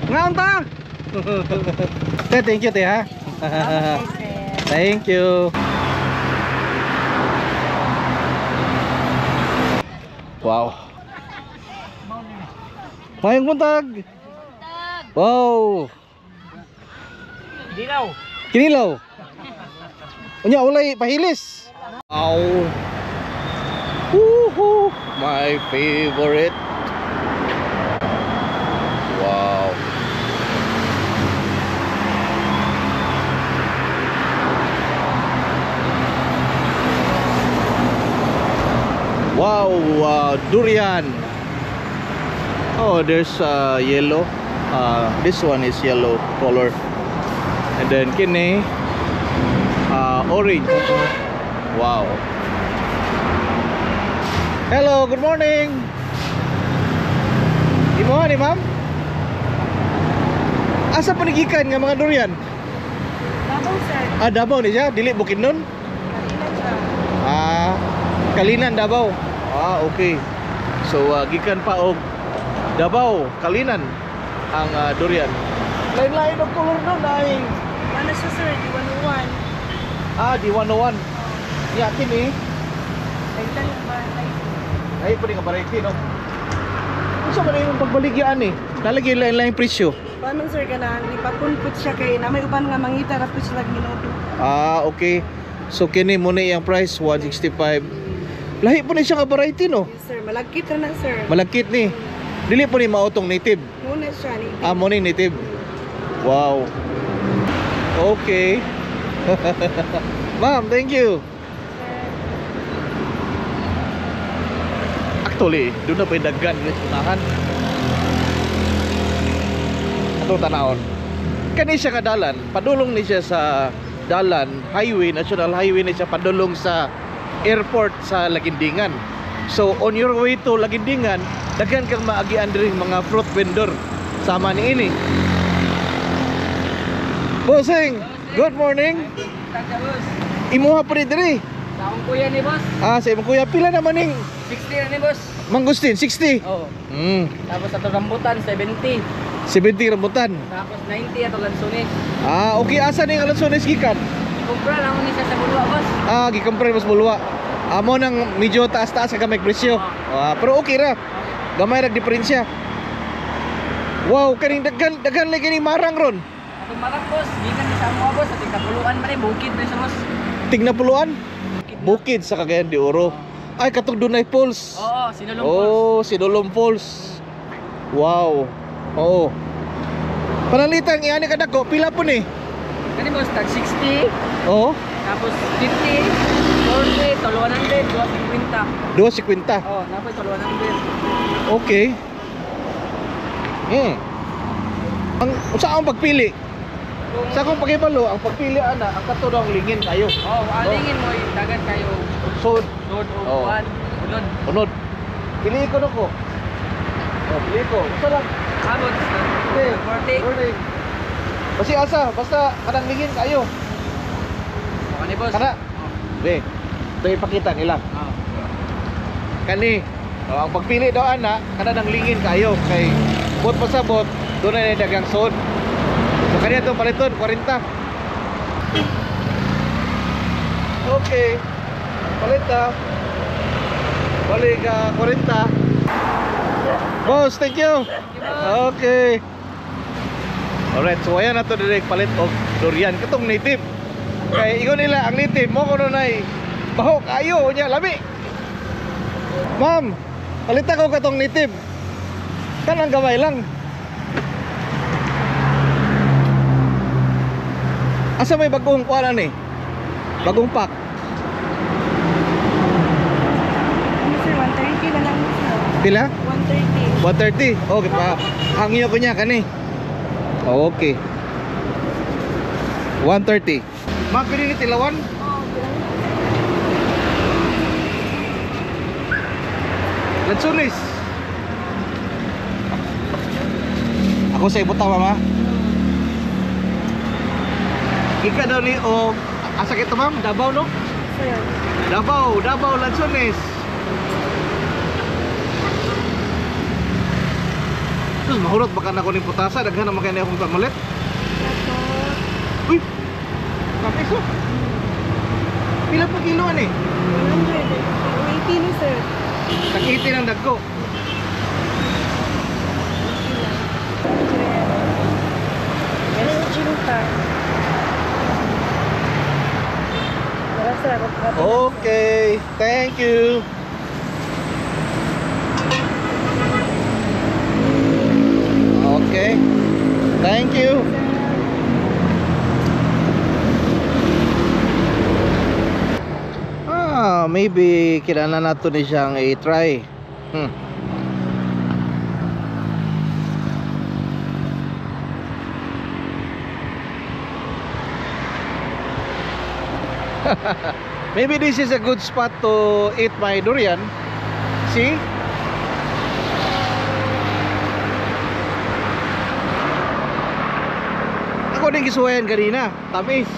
Ngaon ta? Te, thank you te ha. Thank you. Wow. Mayong buntag. Wow. Dilaw. Kinilaw. Unya ulay pahilis. Wow. Woohoo! My favorite. Wow. Wow, durian. Oh, there's yellow. This one is yellow color. And then kini orange. Wow. Hello, good morning. Imo ni ma'am? Asa pa gikan nga mga durian? Davao, sir. Ah, Davao ni siya, dili Bukidnon? Kalinan siya. Ah, Kalinan Davao. Ah, okay. So gikan pa og Davao, Kalinan ang durian. Lain-lain og color nun ay. Ano siya, sir? Di 101. Ah, di 101. Ya kini. Daghan ba? Ay pa nga variety no. Unsa man imong pagbaligya ani? Nalagi lain-lain presyo. Paano, sir, kanang ipakunput siya kay na may uban nga mangita ra pud sila minuto. Ah, okay. So kini mo na iyang price 165. Lahi po ni siya nga variety no. Yes, sir. Malagkit ra na, sir. Malagkit ni. Dili po ni mautong native. Muna siya ni. Ah, mo ni native. Wow. Okay. Ma'am, thank you. Actually, doon na pa'y daggan sa unahan. Atong tanawon. Kani siya kadalan, padulong ni siya sa dalan, highway, national highway ni siya padulong sa airport sa Laguindingan. So on your way to Laguindingan, daghan kang maagian diri mga fruit vendor sama ni ini. Bossing, good morning. Imuha pa ni diri. Sa akong kuya ni boss. Ah, sa imong kuya pila naman ning 60 na ni boss. mangustin, 60. Oo. Tapos ato rambutan 70. 70 rambutan. Tapos 90 ato lansones. Ah, okay, asa ning lansones gikan? Kumpra lang ni siya sa bulwa, boss. Ah, gikompra mas bulwa. Amo nang medyo taas-taas ka gamay presyo. Ah, pero okay ra. Gamay ra diferensya. Wow, kaning daghan daghan lagi ni marang ron. Atong marang boss, gikan ni sa amo boss, ating kapuluan man ni bukid man sa boss. Tignapuluan? Bukid sa Cagayan de Oro. Ay, katong Dunay Falls. Oo, Sinulong Falls. Oh, Sinulom Falls. Wow. Oo. Panalitang iani ka dako, pila po ni? Kani boss, tag 60, Oo. tapos 50, 40, tol 100, 250. 250. Oh, napoy tol 100. Okay. Ang unsa ang pagpili? Kung Sa akong pagibalo, ang pagpili ana, ang kato daw ang lingin kayo. Oh, alingin mo dagan kayo. Sod, Sod o Oo. kuan, unod. Unod. Pili ko no ko. Oh, pili ko. Unsa lang? Abot. Okay. 40. 40. Basta asa, basta kanang lingin kayo. Okay ni boss. Kana. Be. Ito ipakita nila. Oh. Kani. Oh, ang pagpili daw ana, kana nang lingin kayo kay bot pasabot, doon na dagang sod. So kaniya to paliton 40. Okay. Palit ta. Balik 40. Boss, thank you. Okay. Alright, so ayan na to direct palit og durian katong native. Kay ingon nila ang native mo kuno nay baho kayo unya lami. Ma'am, palit ako katong native. Kanang gamay lang. Asa may bagong kuan ni? Bagong pack. Ano, sir? 130 na lang, sir. Pila? 130. 130. Okay pa. Hangyo ko niya kani. Okay. 130. Ma'am, pili ni tilawan? Oh, Lansunis. Ako sa ibutang mama. Ika daw ni o asa kito ma'am? Davao no? Sir. Davao, Davao Lansunis. Sus, mahurot baka na ko ning putasa, daghan naman kay akong pamalit. Uy. Tamis oh. Pila pa kilo ani? 100. 80 ni sir. Tag 80 ang dagko. Okay, thank you. Okay, thank you. Ah, maybe kailangan nato ni siyang i-try. Maybe this is a good spot to eat my durian. See? Ako din gisuwayan kanina. Tamis.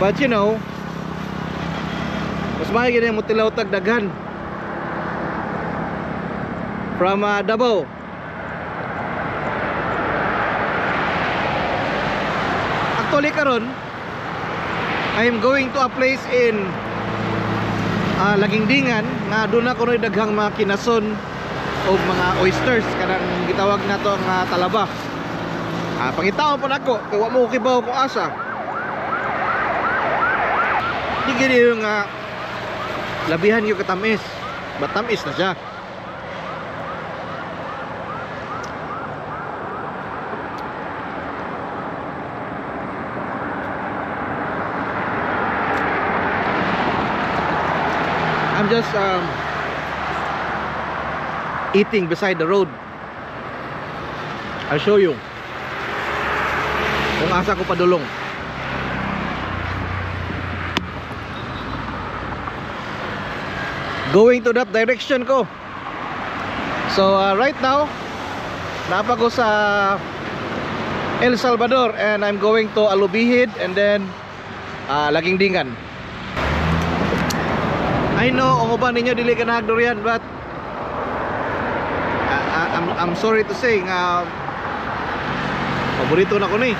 But you know, mas maayo gid mo tilaw tag daghan. From Davao. Actually karon, I am going to a place in Lagingdingan nga doon na kunoy daghang mga kinason o mga oysters kanang gitawag nato ang talaba. Pangitaon po nako kay wa mo kibaw kung asa. Di gid yung labihan yung katamis. Batamis na siya. I'm just eating beside the road. I'll show you kung asa ko padulong. Going to that direction ko. So right now, napa ko sa El Salvador and I'm going to Alubijid and then Lagingdingan. I know ang uban ninyo dili ka nag-durian, but I'm sorry to say nga paborito na ko ni.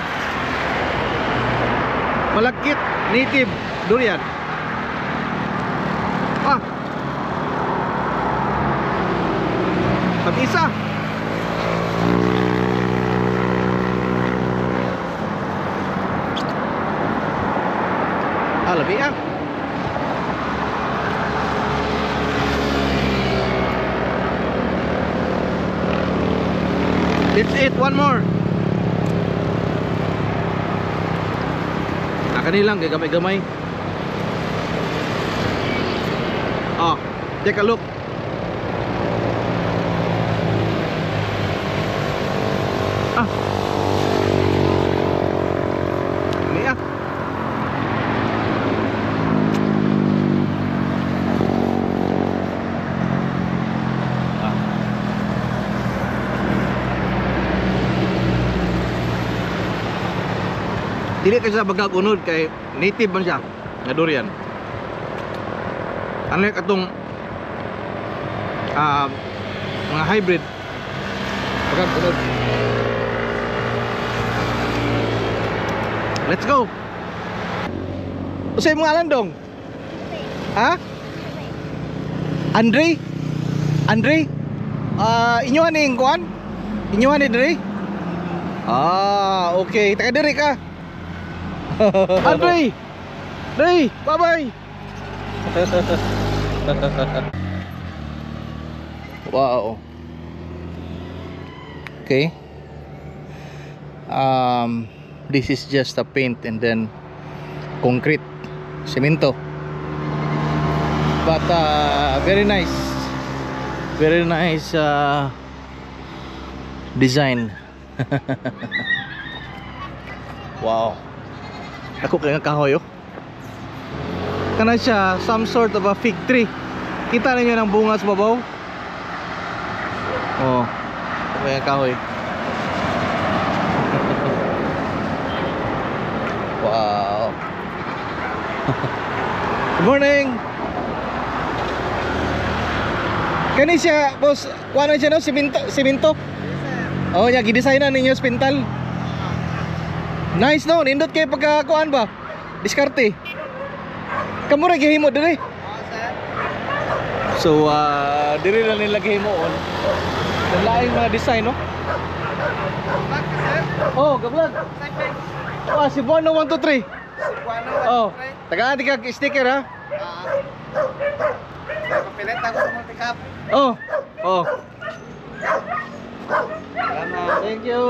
Malagkit native durian. Ah. Pag-isa. Ah, labi ah. Let's eat one more. Ah, kanilang kay gamay-gamay. Oh, take a look. Ah. Ini ah. Dili kasi sa bagag unod kay native man siya nga durian. Unlike atong mga hybrid bagag unod. Let's go. Unsay imong ngalan dong? Ha? Andre? Andre? Inyo ani kuan? Inyo ani diri? Ah, okay. Taga diri ka. Andre! Andre! Bye-bye! Wow. Okay. This is just a paint and then concrete, cemento. But very nice. Very nice design. Wow. Ako kaya nga kahoy oh. Kana siya some sort of a fig tree. Kita ninyo ng bunga sa babaw? Oh. Kaya kahoy. Wow. Good morning. Kani siya, boss, kuha na siya no, simento, simento. Oh, nya gidesign na ninyo spintal. Nice no, nindot kay pagkakuan ba? Diskarte. Kamo ra gihimo dire. Oo, sir. So, dire na nila gihimuon. Ang laing mga design, no? Back, sir. Oh, ga-vlog. Sa page. Ah, Cebuano 123. Cebuano, Oh, 1, 2, 3. tagaan ka sticker ha. Ah. Kapilit ako sa multicap. Oh. Oh. Salamat. Thank you.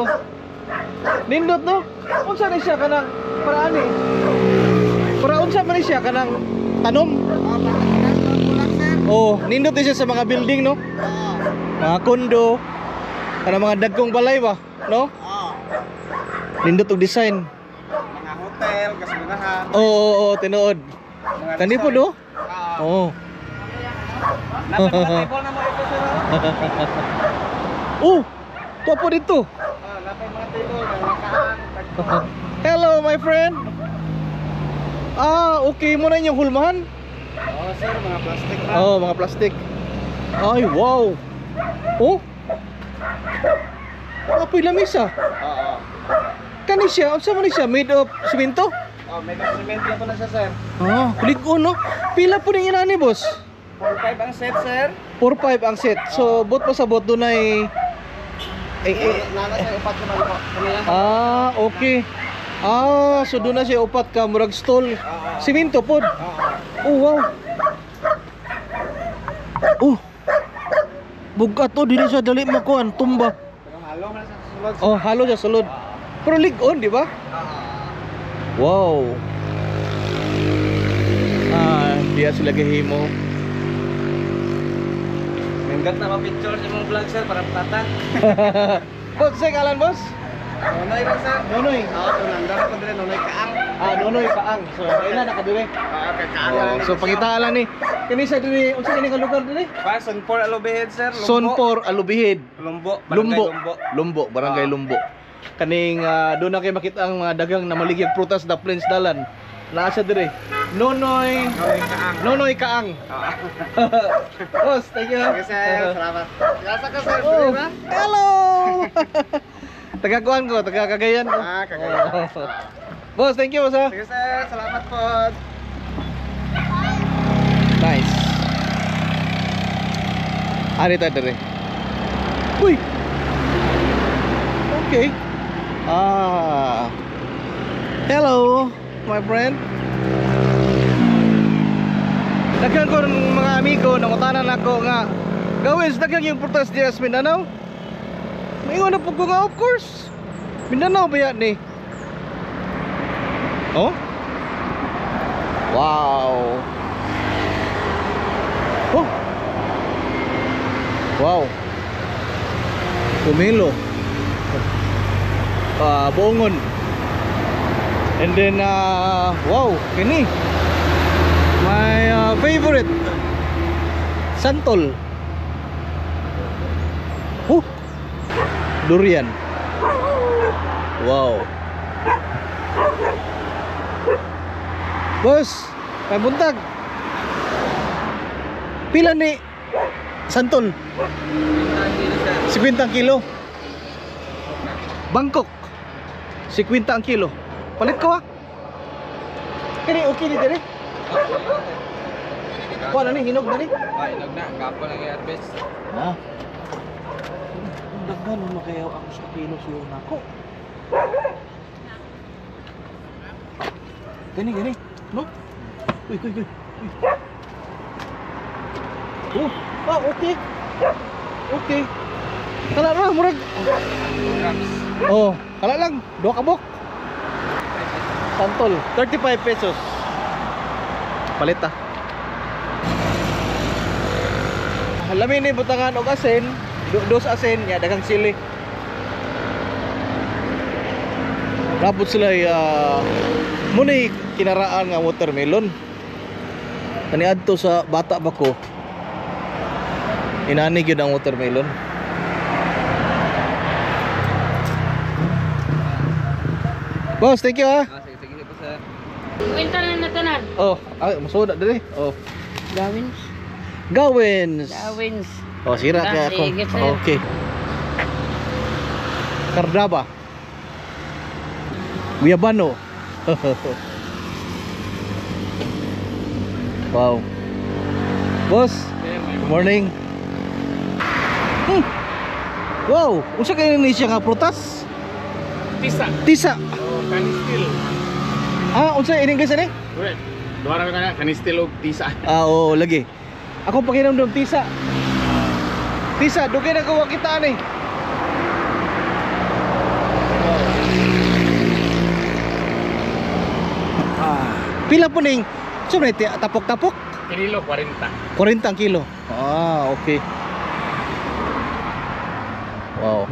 Nindot no? Unsa ni siya kanang para ani? Para unsa man ni siya kanang tanom? Oh, para sir. Oh, nindot ni siya sa mga building no? Oo. Mga kondo, kanang mga dagkong balay ba, no? Oo. Nindot og design. Mga hotel, gasolinahan. Oo, oo, oo, tinuod. Mga Kani po do? resort. Oo. Oo. Napay mga table na mo ito, sir. Oh, tuwa po dito. Oh, napay mga table, mga kaan. Hello, my friend. Ah, okay mo na inyong hulmahan. Oo, sir, mga plastic ra. Oh, mga plastic. Ay, wow. Oh. Apoy lamisa. Oo. Kani siya, unsa man ni siya? Made of simento? Oh, may cement na po na siya, sir. Ah, kulig-on no. Pila po ning inani, boss? 4-5 ang set, sir. 4-5 ang set. So, bot pa sa bot dunay eh, eh, Nana sir, upat ka man po. Ano yan? Ah, okay. Ah, so doon na siya upat ka murag stall. Simento pod. Oo. Oh, wow. Oh. Bugat to dili siya dali makuan tumba. Pero halo man sa sulod. Oh, halo siya sulod. Pero lig-on, di ba? Wow. Ah, diya sila gahimo. Nindot na ma-picture sa mong vlog, sir, para patatan. Boss, sa ngalan, boss? Nonoy lang, sir. Nonoy. Oo, tunandar ko dire Nonoy Kaang. Ah, Nonoy Paang. So, kailan nakadiri? Oo, kay Kaang. Oh, so pangitaan lang ni. Kani sa diri, unsa kini ka lugar diri? Pa, Sunpor Alobihid, sir. Lumbo. Sonpor Alubihid. Lumbo. Barangay Lumbo. Lumbo. Lumbo, Barangay Ah. Lumbo. Kaning doon na kayo makita ang mga dagang na maligyag prutas da Plains Dalan. Naa siya dire. Nonoy Nonoy Kaang. Nonoy Kaang. Oo. Boss, thank you. Sige, sir. Salamat. Gasa ka, sir. Oh, Diri ba? hello. Taga kuan ko, taga Cagayan ko. Ah, Cagayan. Oh. Boss, thank you, boss. Ah. Sige, sir. Salamat po. Nice. Ari ta dire. Uy. Okay. Ah. Hello, my friend. Daghan ko ng mga amigo nangutanan nako nga gawin daghan yung prutas diya sa Mindanao. Maingon na po ko nga, of course. Mindanao ba yan ni? Oh? Wow. Oh. Wow. Pumilo. Ah, buongon. And then wow, kini. My favorite santol. Oh. Durian. Wow. Boss, may buntag. Pila ni santol? 50 kilo. Bangkok. 50 ang kilo. Palit ko ah. Kini okay ni dire. Kuha na ni hinog na ni. Ah, inog na. Kapo lang yung harvest. Ah. Daghan mo kayo ang sa kilo siyo nako. Gani gani. No? Uy, uy, uy. Uy. Oh, ah, okay. Okay. Kala ra murag. Grams. Oh, kala lang duha ka buk. Santol, 35 pesos. Palit ah. Lamin ni butangan og asin, dos asin nya daghang sili. Rapot sila muna kinaraan nga watermelon. Kaniadto sa bata ba ko. Inani gyud ang watermelon. Boss, thank you ah. Ah, sige, sige po, sir. Kwenta na natanan. Oh, ay masuod na diri. Oh. Gawins. Gawins. Gawins. Oh, sira Ah, kaya ako. sige, sir. Okay. Cardaba. Guyabano. Wow. Boss, good morning. Wow, unsa kay ni siya nga prutas? Tisa. Tisa. Oh, kanistil. Ah, unsa in English ani? Wait. Duha ra ka kanistil og tisa. Ah, oo, lagi. Ako pakiramdam tisa. Tisa, dugay na ko wa kita ani. Ah, pila po ning so tapok-tapok? Kilo 40. 40 ang kilo. Ah, okay. Wow.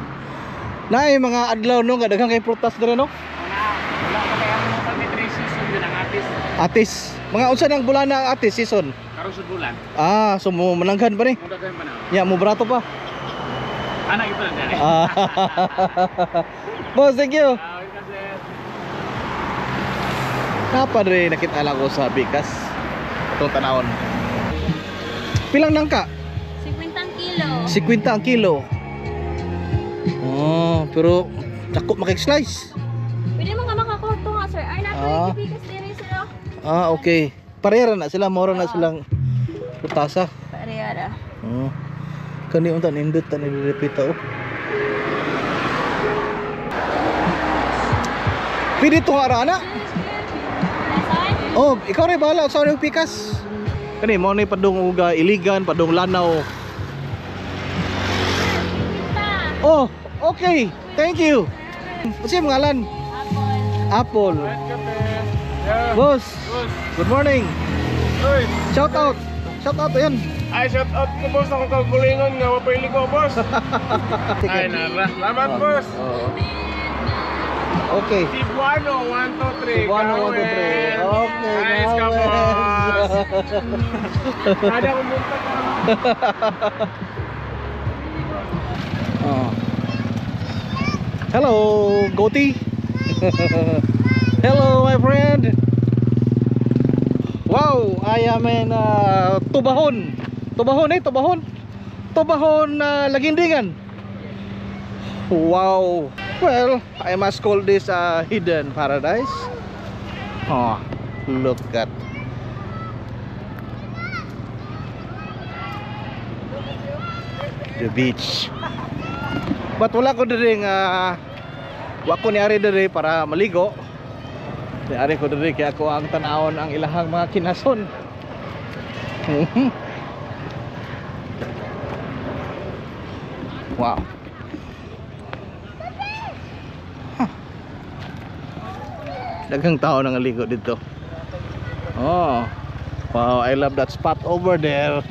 Naay mga adlaw no nga daghan kay prutas dire no? Wala pa kaya mo pag season yun ang atis. Atis. Mga unsa nang bulan na ang atis season? Karon sa bulan. Ah, so mo mananghan pa ni. Mo daghan pa na. Ya, mo brato pa. Anak ito na dere. Ah. Boss, thank you. Ah, kasi Napa dre nakita lang ko sa bikas. Itong tanawon. Pilang nangka? 50 kilo. 50 ang kilo. Oh, pero dako makik-slice. Pwede mo nga makakorto nga, sir. Ay, nato Ah. yung bigas diri, sir. Oh. Ah, okay. Parera na sila, mora na silang putasa. Parehara. Oh. Kani unta nindot ta nilipita oh. Pwede to nga ara na. Oh, ikaw rin bahala sa yung pikas. Kani mo ni padung uga Iligan, padung Lanao. Oh, okay. Thank you. Unsay imong ngalan? Apple. Apple. Yeah. Boss. Good morning. Oy. Shout out. Shout out ayan. Ay, shout out ko boss ako kagalingon nga mapili ko boss. Ay, nara. Salamat boss. Oo. Okay. Tibuano 1 2 3. Tibuano 1 2 3. Okay. Nice ka boss. Gawin. Ada akong buntag. Oh. Hello, Goti. Hello, my friend. Wow, I am in Tubahon. Tubahon eh, Tubahon. Tubahon Lagindingan. Wow. Well, I must call this a hidden paradise. Oh, look at the beach. But wala ko diri nga wa ko niari diri para maligo. Niari ko diri kay ako ang tan-awon ang ilahang mga kinason. Wow. Huh. Daghang tao nang ligo dito. Oh. Wow, I love that spot over there.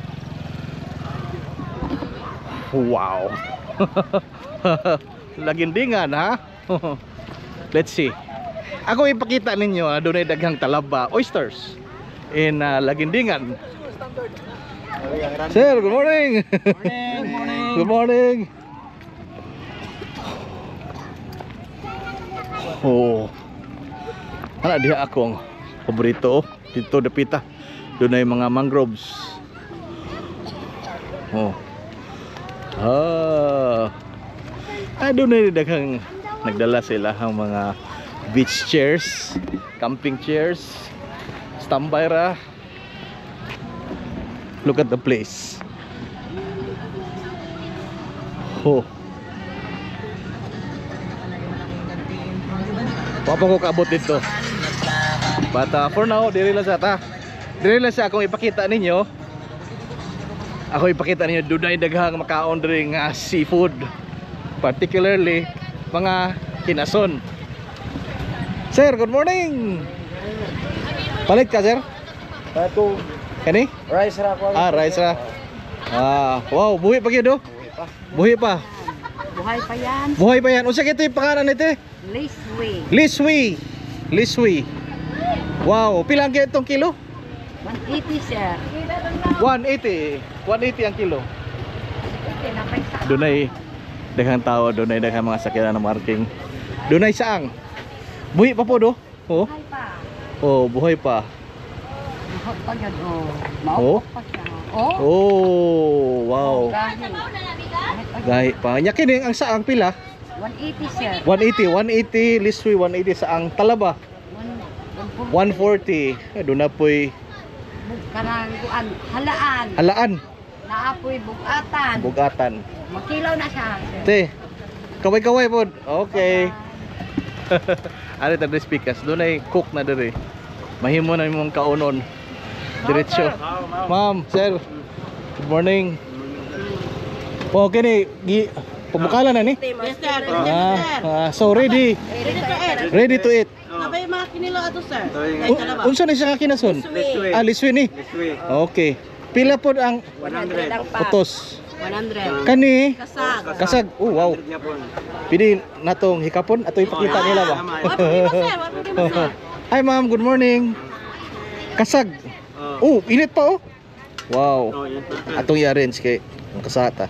Wow. Lagindingan ha. Let's see. Ako ipakita ninyo ha, dunay daghang talaba, oysters in Lagindingan. Sir, good morning. Morning, morning. Good morning. Oh. Ana diha akong paborito oh. Dito dapita. Dunay mga mangroves. Oh. Ah. Ah, dunay daghang nagdala sila ang mga beach chairs, camping chairs, standby ra. Look at the place. Oh. Wa pa ko kaabot dito. But for now, diri lang sa ta. Diri lang sa akong ipakita ninyo. Ako ipakita ninyo dunay daghang makaon diri nga seafood. Particularly mga kinason. Sir, good morning. Palit ka, sir? Ato Kani? rice ra ko. Ah, rice ra. Ah, wow, buhi pa gyud oh. Buhi pa. Buhay pa yan. Buhay pa yan. Unsa kay ito yung pangalan nito? Laceway. Liswi. Liswi. Wow, pila ang itong kilo? 180, sir. 180. 180 ang kilo. Tinapay sa Dunay daghang tao, dunay daghang mga sakyanan na marking. Dunay saang. Buhi pa po do. Oh. Buhay pa. Oh, buhay pa. Buhay pa yun, oh. Oh. Maupok pa siya. Oh. Oh, wow. Gahi. Gahi pa. Nya kini ang saang pila? 180, sir. 180, 180 liswi, 180 sa ang talaba. 140. Eh, doon na po'y Kanang kuan, halaan. halaan, Naapoy bugatan. bugatan. Makilaw na siya, sir. Te, kaway-kaway po. Okay. Ari ta diri speakers, doon ay cook na diri. Mahimo na imong kaunon. Diretso. Ma'am, sir. Good morning. Oh, kini gi pabukala na ni. Yes, sir. Ah, so ready. Ready to eat. Ready to eat. Abay mga kinilaw ato, sir. Unsa ni siya nga kinason? Ah, liswi ni. Okay. Pila pod ang 100 ang pack. putos? 100. Kani Kasag. kasag. Oh, wow. Pili natong hikapon ato ipakita nila ba? Wa problema, sir. Wa problema, sir. Hi ma'am, good morning. Kasag. Oh, init pa oh. Wow. Atong i-arrange kay ang kasata.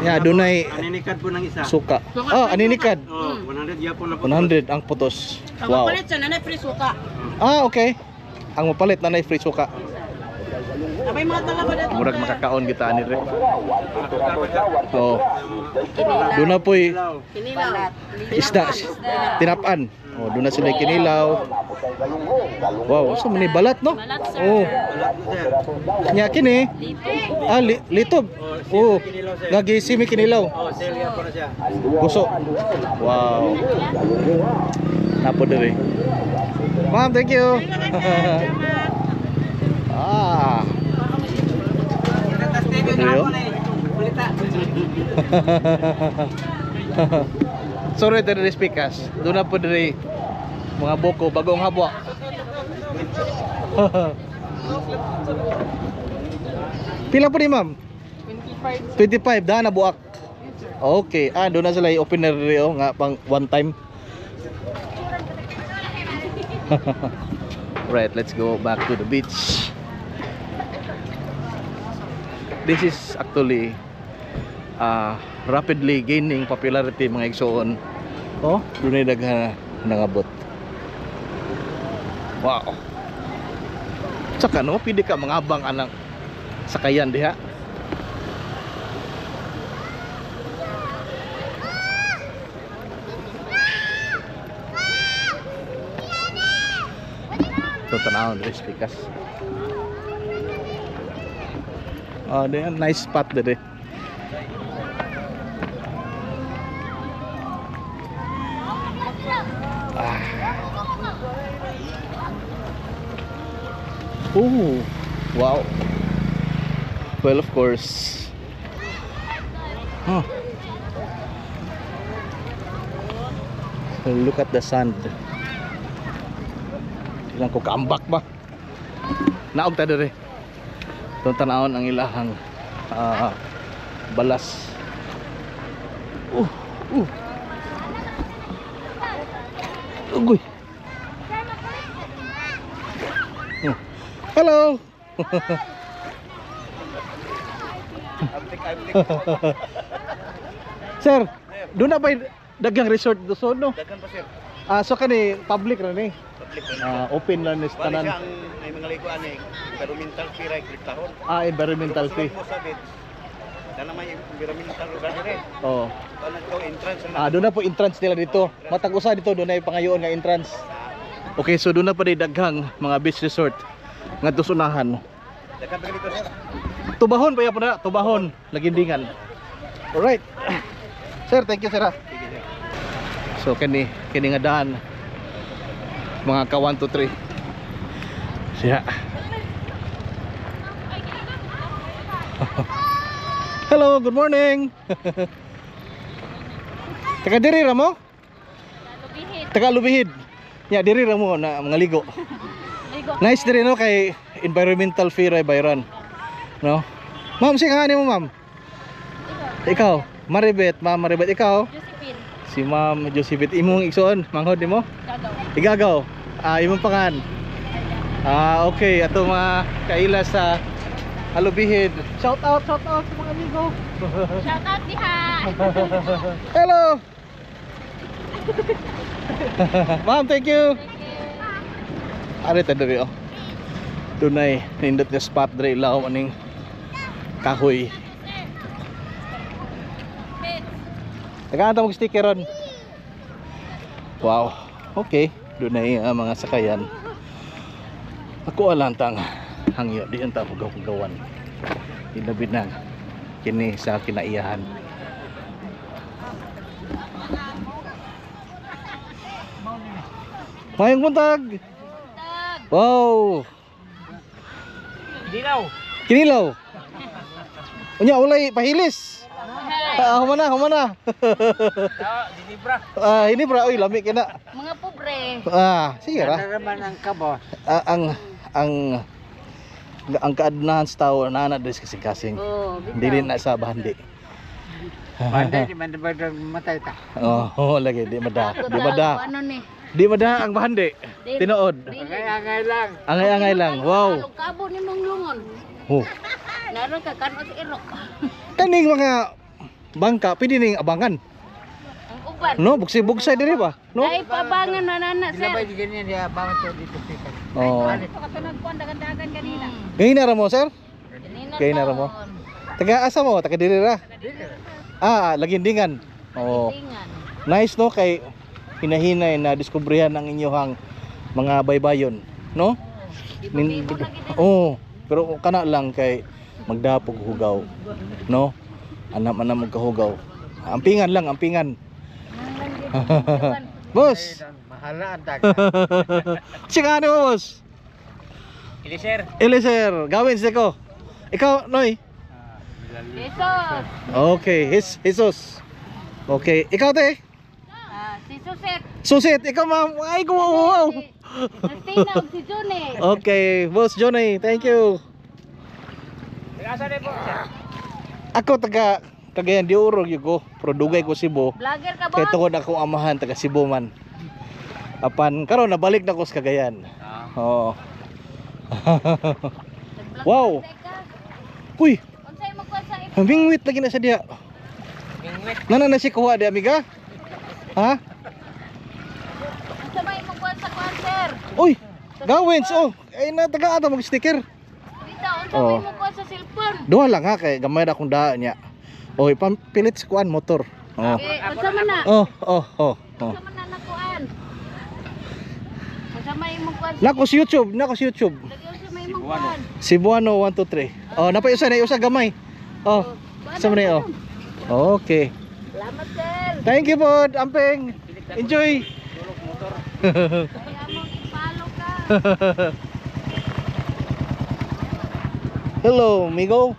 Ya, dunay Aninikad po ng isa. suka. Oh, aninikad. Oh, 100 yapon na po. 100 ang putos. Ang Wow. mapalit, sir, nanay free suka. Ah, okay. Ang mapalit nanay free suka. Abay mga talaba dito. Murag sir. makakaon kita ani re. Oh. Doon na po'y Kinilaw. isda, tinapan. Oh, doon na sila kinilaw. Wow, so many balat no? Balat, sir. Oh. Nya kini. Ah, litob. Oh. Gagi simi kinilaw. Oh, sale yapon na siya. Guso. Wow. Napo diri. Ma'am, thank you. Ah. Diri, oh. Sorry diri speakers. Doon na po diri mga boko bagong habwa. Pila po ni ma'am? 25. 25 daan na buak. Okay, ah doon na sila i-open na diri oh, nga pang one time. Right, let's go back to the beach. This is actually rapidly gaining popularity mga igsoon. Oh, dunay daghan na nangabot. Wow. Tsaka no, pwede ka mangabang anang sakayan diha. Ito tanawon diri pikas. Oh, di nice spot diri. Ah. Oh, wow. Well, of course. Huh. Look at the sand. Ilang ko kaambak ba? Naog ta diri. Itong tanawon ang ilahang balas. Ugoy. Oh. Hello. Sir, doon na ba dagang resort do so no? Daghan pa sir. Ah, so kani public ra ni. Public na. Ah, open lang ni sa Bali tanan. siya ang ay mga liguan eh. Environmental fee right tahon. Ah, environmental fee. Mo sa beach. Dala may environmental lugar dire. Oh. Tanan ko entrance na. Ah, doon na po entrance nila dito. Matag usa dito doon na ipangayoon nga entrance. Okay, so doon na pa di daghang mga beach resort ngadto sa unahan. Daghan pa dito sir. Tubahon pa po na, tubahon, lagindingan. Alright. Sir, thank you sir. Ah. So kini kini nga daan mga ka 1 2 3. Siya. Hello, good morning. Taga diri ra mo? Lubihit. Taga Lubihid. Ya, diri ra mo na mga ligo. Ligo. Nice diri no kay environmental fee ra bayran. No? Ma'am, sige nga mo, ma'am. Ikaw, Maribet, ma'am Maribet, ikaw. Josephine. Si Ma'am Josephine, imong igsoon, manghod nimo? Gagaw. Igagaw. Ah, imong pangan. Ah, okay, ato mga kaila sa Alubihid. Shout out sa mga amigo. Shout out diha. Hello. Ma'am, thank you. Ari ta diri oh. Dunay nindot nga spot diri ilawom aning kahoy. Tagaan ta mo sticker ron. Wow. Okay, dunay mga sakayan. Ako alang tang hangyo di ta hugaw-hugawan. Ilabi na kini sa kinaiyahan. Mayong buntag. Wow. Dilaw. Kinilaw. Unya walay pahilis. Ah, humana, humana. Dinibra. Ah, ini bra, oy lami kina. Mga pobre. Ah, sige ra. Naman ang kabos. Ah, ang kaadnahan sa tao nana diri sa kasing-kasing. Oh, Dili na sa bahandi. Banda di man ba matay ta. Oh, oh, lagi di mada. Di mada. Ano ni? Di mada ang bahandi. Tinuod. Angay-angay lang. Angay-angay lang. Wow. Kabo ni mong lungon. Oh. Naroon ka kanon sa irok. Kaning mga bangka pwede ning abangan. Ang uban. No, bugsay-bugsay diri ba? No? Dahil pabangan na nana, Sila sir. ba di ganyan dia bangun to dito pikan. Oh. Katunag ko ang dagan-dagan kanina. Ngayon na ra mo, sir? Kanina Kay na ra mo. Taga asa mo? Taga diri ra. Ah, Lagindingan. Oh. Tingan. Nice no kay hinahinay na diskubrihan ang inyong mga baybayon, no? Nin, oh, pero kana lang kay magdapog hugaw, no? Anam-anam magkahugaw. Ampingan lang, ampingan. Boss, Mahala ang dagat. sige ano mo, boss? Ili sir. Eliser, gawin sa ko. Ikaw, Noy. Jesus. Okay, Jesus. Okay, ikaw te. Ah, si Suset. Susit, ikaw ma'am. Ay, wow, wow. Si Christina ug si June. Okay, boss Johnny, thank you. Asa na po sir? Ako taga Cagayan de Oro gyud ko, pero dugay ko Cebu. Vlogger ka Kay ba? tungod akong amahan taga Cebu man. Apan karon nabalik na ko sa Cagayan. Oo. Wow. Uy, Unsay mo kuan sa mingwit lagi na sa diya. Mingwit. Nana na si kuha di amiga? Ha? Unsa may mo kuan sa kuan, sir? Uy, gawins oh. Ay na taga ato mag sticker. Dito, unsa Oh. may mo kuan sa cellphone? Duha lang ha kay gamay ra akong daan niya. Oy, pampilit sa kuan motor. Oh. Okay, unsa man na? Oh. Unsa man na nakuan? Unsa may mo kuan sa Nako sa YouTube, nako sa YouTube. Lagi unsa may mo kuan? Cebuano 123. Oh, napay usa na usa gamay. Oh, sa man oh. Okay. Salamat, sir. Thank you po, Amping. Enjoy. Kaya mo ipalo ka. Hello, amigo.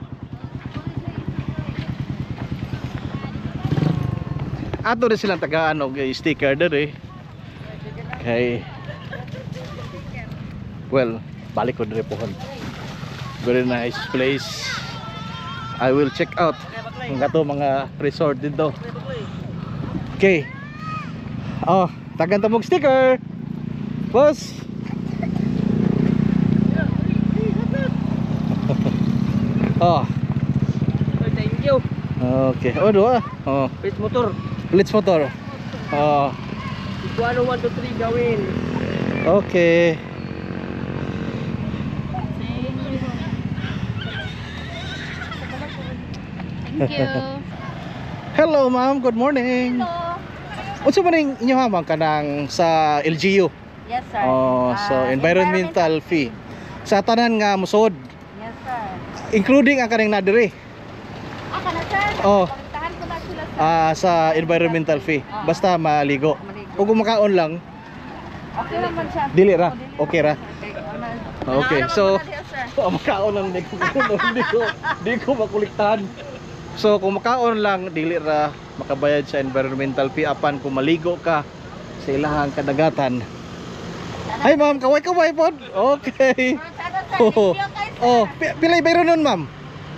Ato rin silang tagaan og sticker dere. Kay well, balik ko dere pohon. Very nice place. I will check out ang kato mga resort dito. Okay. Oh, tagan ta mog sticker. Boss. Oh, Thank you. okay. Oh, dua. Oh, Pit motor. Blitz motor. Oh, Iguano 1 2 3 gawin. okay. Thank you. Hello, ma'am. Good morning. Hello. Unsa man ning inyo hamang kanang sa LGU? Yes, sir. Oh, so Ah, environmental fee. Sa tanan nga musod, Yes, sir. including ang kaning nadiri. Ah, kana sir. Oh. Pagtahan ko na sila sir. Ah, sa environmental fee. Basta maligo. Maligo. Ug kung makaon lang, Okay naman siya. dili ra. Okay ra. Okay. Ano? Okay. So, oh, makaon lang di ko makuliktahan. So kung makaon lang dili ra makabayad sa environmental fee apan kung maligo ka sa ilahang kadagatan. Hi ma'am, kaway-kaway pod. Okay. Oh, oh, pilay bayro nun ma'am?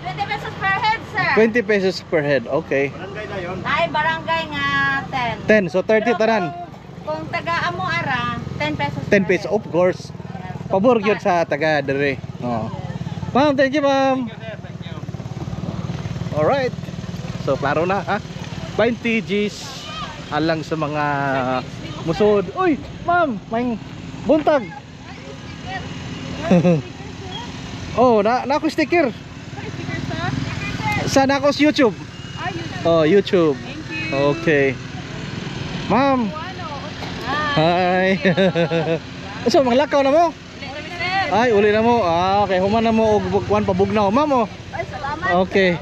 20 pesos per head, sir. 20 pesos per head. Okay. Barangay na yon. Ay, barangay nga 10. 10, so 30 Pero tanan. kung taga amo ara, 10 pesos 10 pesos of course. Pabor gyud sa taga dere. Oh. Ma'am, thank you ma'am. Alright. So klaro na ha. 20 Gs alang sa mga musod. Uy, ma'am, may buntag. Oh, na ako sticker. Sa na ako sa YouTube. Oh, YouTube. Okay. Ma'am. Hi. So maglakaw na mo? Ay, uli na mo. Ah, okay, human na mo og kuan pabugnaw, ma'am oh. Ay, salamat. Okay.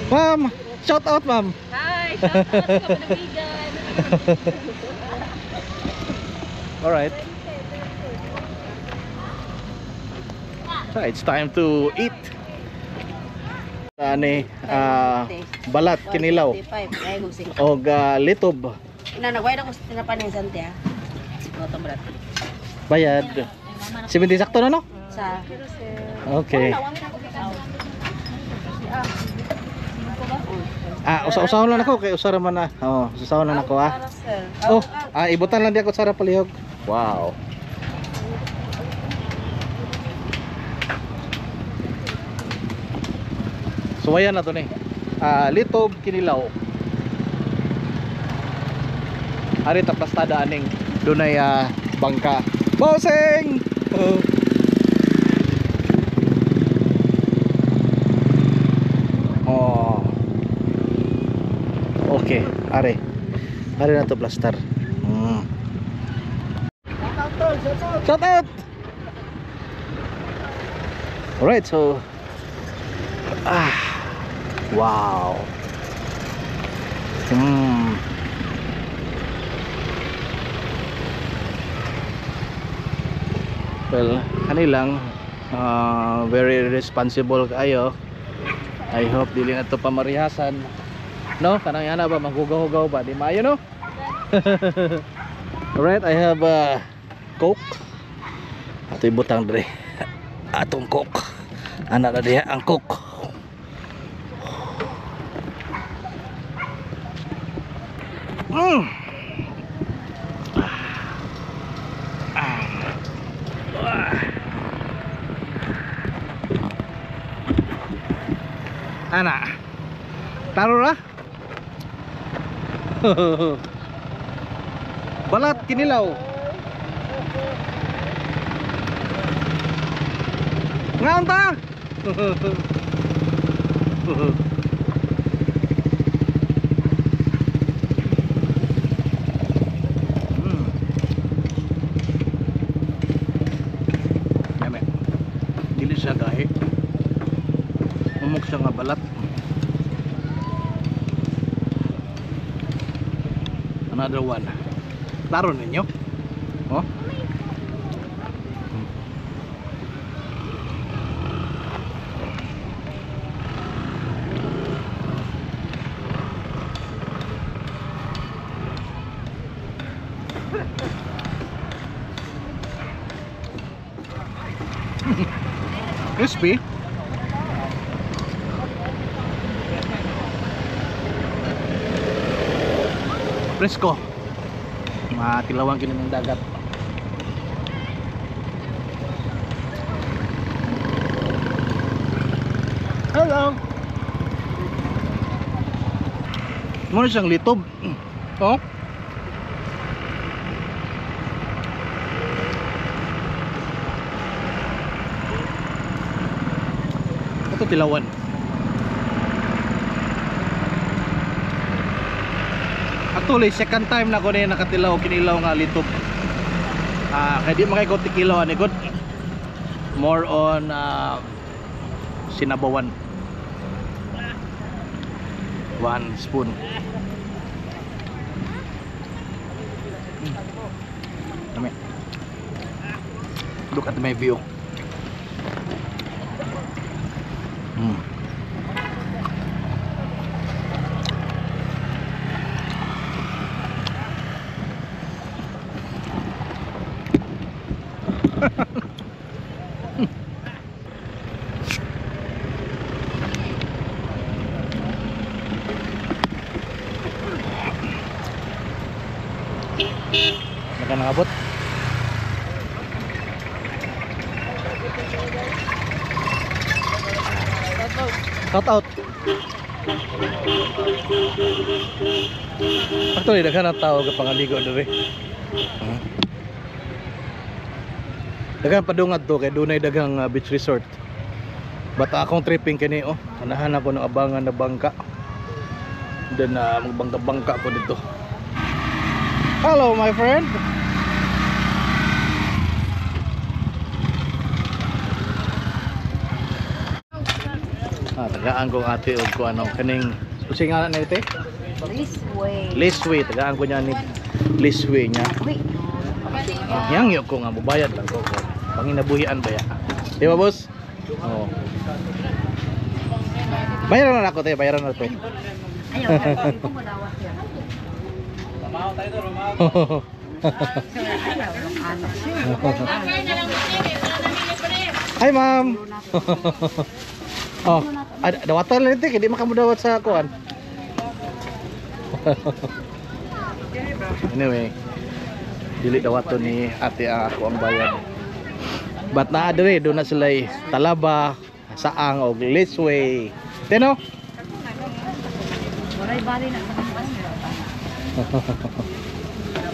Ma'am, shout out ma'am. Hi, shout out sa panabigan. All right. So it's time to eat. Ani balat kinilaw 155. Ay, gusing. og litob. Na nagway na ko sa tinapanin santi ah. Goto balat. Bayad. 70 sakto na no? Sa Okay. Ah, usa-usahon lang ako kay usa ra man na. Oh, usa-usahon lang ako ah. Oh, ibutan lang di ako sa palihog. Wow. So ayan na to ni. Ah, litob kinilaw. Ari ta plastada aning dunay bangka. Bossing! Oh. Oh. Okay, are. Are na to plaster. Shout out. Alright, so wow. Well, kanilang very responsible kayo. I hope dili na to pamarihasan. No, kanang yana ba maghugaw-hugaw ba? Di maayo no? Alright, I have Coke. Ato ibutang dre. Atong Coke. Ana na diha ang Coke. Mm. Ana. Taro ra. Balat kinilaw. Ngaon ta? Yummy. Dili siya gahi. Umok siya nga balat. Another one. Klaro ninyo? Oh. Crispy. Presko. Matilawang kini ng dagat. Hello. Muna siyang litob. Oh. Ito tilawan. Actually, second time na ko na nakatilaw kinilaw nga litob. Kaya di makay ko tikilaw ani good. More on sinabawan. 1 spoon. Dami. Look at my view. Nagabot. Shout out. Actually, daghan ang tao ga pangaligo diri. Daghan padungad to kay dunay daghang beach resort. But akong tripping kini oh, anahan ako ng abangan na bangka. Then magbangka-bangka ko dito. Hello, my friend. Ah, tagaan ko ate og ko ano kaning unsay ngalan ni ate? This way. Lisway, tagaan ko niya ni Lisway niya. Uy. Yang ko nga mubayad lang ko. Panginabuhian ba ya? Di ba, boss? Oo. Bayaran na ako te, bayaran na te. Ayaw, ayaw ko madawat yan. Ano siya? Okay na lang ni wala na mi libre. Hi, ma'am. Oh, dawatan lang te, kay di makamudawat sa kuan. Anyway, dili dawaton ni ate ang ako ang bayad. But naa dire do na sila talaba, saang og Lisway. Teno? Walay bali na sa kanila.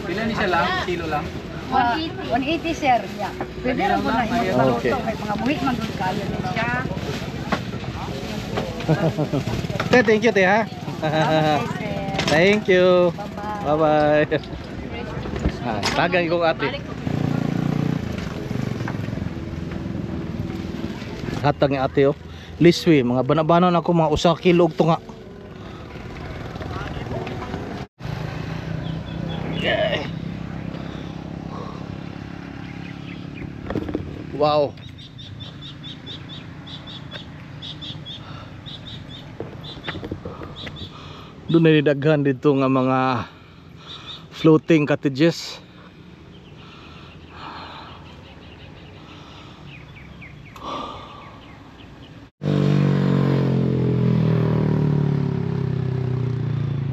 Pila ni siya lang? Kilo lang? 180. 180, sir. Yeah. Pwede rin po na imong paluto kay mga buhi man gud kayo ni siya. Te, thank you te ha. Salamat, sir. Thank you. Bye-bye. Bye-bye. Ah, tagan kong ate. Hatag ni ate oh. Liswi, mga banabanon ako mga usa ka kilo og tunga. Okay. Wow. Doon na daghan dito nga mga floating cottages.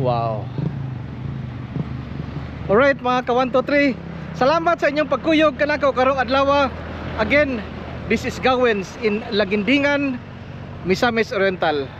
Wow. Alright mga ka 1, 2, 3. Salamat sa inyong pagkuyog kanako karong adlaw. Again, this is Gawens in Laguindingan, Misamis Oriental.